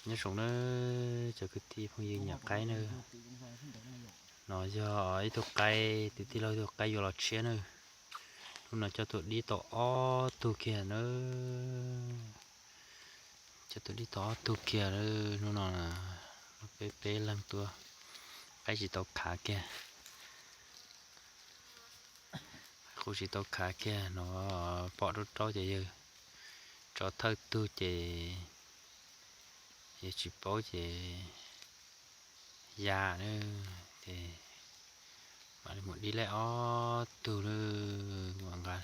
Nyob zoo na cov kwv tij phooj ywg nyiam qaib na, no yog ib tug qaib, tus tij laug ib tug qaib yuav los tshiab na. Hnub no coj tuaj dib tau ob tug kiag na, coj tuaj dib tau ob tug kiag na. Hnub no peb peb leeg tuaj, qaib tsis tau khav kiag, qus tsis tau khav kiag no, pom raub raub ces yawg tso thawj tug ces yawg tsis paub ces ya na, ces mam li mus dib laib ob tug na, mam nqa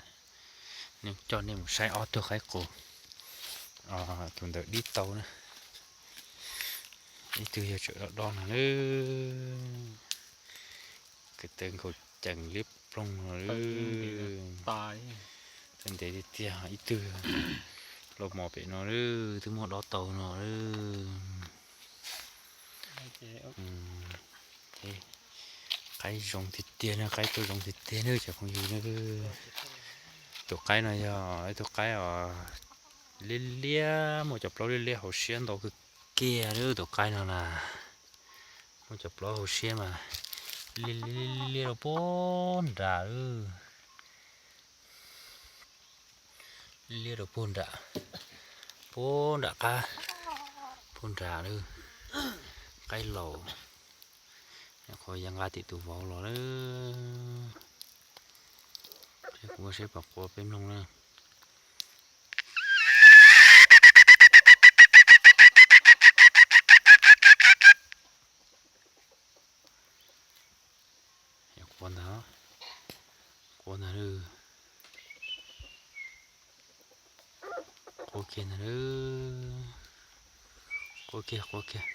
coj nej mus saib ob tug qaib qus, tus ntawd dib tau na, ib tug yog tsawm do do no na, kwv tw nkaus cees liab ploog no, tawv ntev tiag tiag, ib tug los mos pem no na, twb muab dob tau no na. Qaib zoo tiag tiag na, qaib tuaj zoo tiag tiag na cov phooj ywg na. Tus qaib no yog ib tug qaib os, liab liab, muaj cov plaub liab liab hauv siab ntau kawg kiag na. Tus qaib no na muaj cov plaub hauv siab mas liab liab rau puag nram, liab rau puag nram, puag nram qab, puag nram na. Qaib laus, qhov ya nqa tim tus vauv los na. Seb kuv ua seb pom quav peb mloog na. Quav ntag, quav ntag, quav kiag ntag, quav kiag, quav kiag.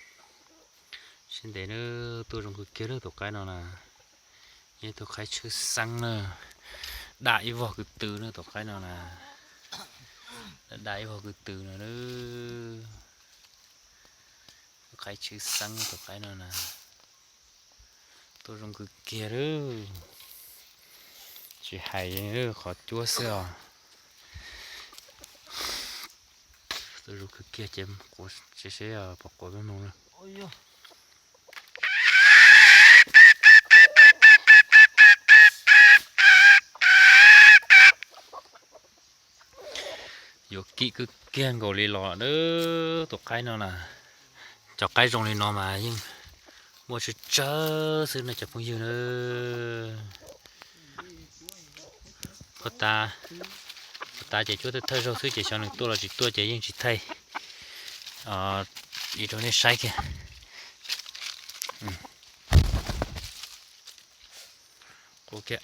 Siab ntev na, tuaj zoo kawg kiag na tus qaib no na. Yog tus qaib tshwj xeeb na, dam ib vog kwv tw na tus qaib no na. Dam ib vog kwv tw no, tus qaib tshwj xeeb tus qaib no na. Tuaj zoo kawg kiag lawm, tsis hais qhov cuab xwb os. Tuaj zoo kawg kiag ces quav seb seb pom quav peb mloog na. Yuav kim kawg kiag nkaus li los na tus qaib no na. Cov qaib zoo li no mas yeej muaj tsawg tsawg xwb no cov phooj ywg na. Puag ta ces cuab thawj zaug xwb ces xyov nws tuaj los tsis tuaj ces yeej tsis thaij li rau nej saib kiag. Quav kiag,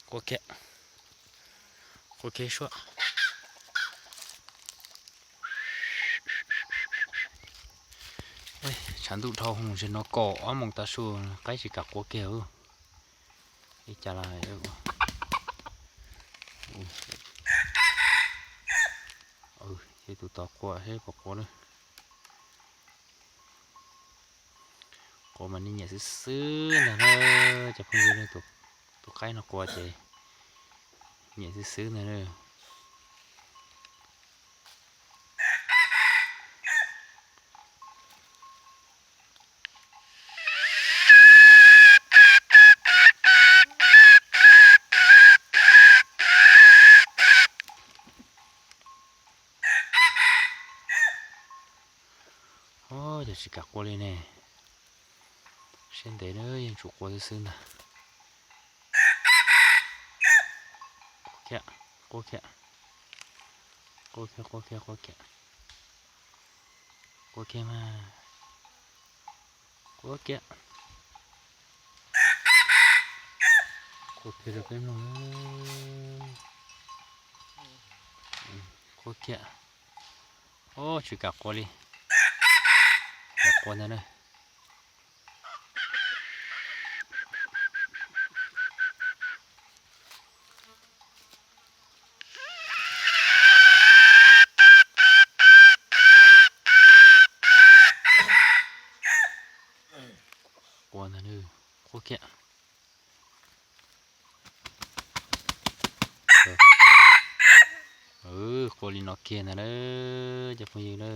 quav kiag, quav kiag suab. Tshav ntuj dhau hwv, ntshe no kaum ob moos tav su qaib tsis kam quav kiag. Li cas los, tus tod quav seb puas quav na. Quav mas nej nyiam xwb xwb ntag na cov phooj ywg na, tus qaib no quav ces nyiam xwb xwb ntag na. Ov, yog tsis kam quav li ne, siab ntev na yeej tsum quav xwb xwb ntag. Quav kiag, quav kiag, quav kiag, quav kiag, quav kiag, quav kiag mas, quav kiag, quav kiag rau peb mloog, quav kiag. Ov, tsis kam quav li, quav ntag na. Quav ntag, quav kiag. Quav li no kiag. kiag ntag na, cov phooj ywg na.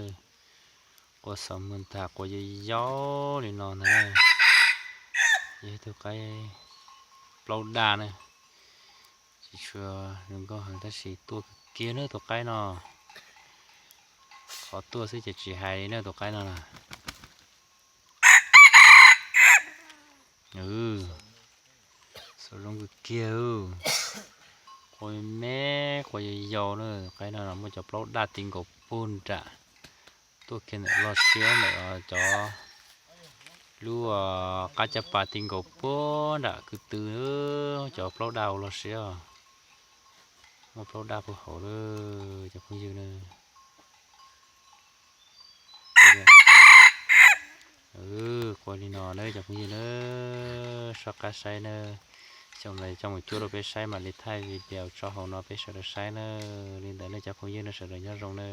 Qua xov muag ntag, qua yau yau li no ntag na. Yog ib tug qaib plaub daj na. Tsis tshua zoo nkauj heev tab sis tuaj kawg kiag na tus qaib no. Qhov tuaj xwb ces tsis hais li na tus qaib no na. Xov zoo kawg kiag. Qua me, qua yau yau na, qaib no muaj cov plaub daj ti nkaus puag nram. Tuaj kiag ntawm loj siab ntawm cov lub qab caj pas ti nkaus puag nram kwv tw, cov plaub daj ua loj siab. Muaj plaub daj puag hauv lawm cov phooj ywg na. Qua li no na cov phooj ywg na, soj qab saib na. Xyoo no coj mus cuab rau peb saib mam li thaij video tso hauv no peb sawv daws saib na. Li ntawd na cov phooj ywg na sawv daws nyob zoo na.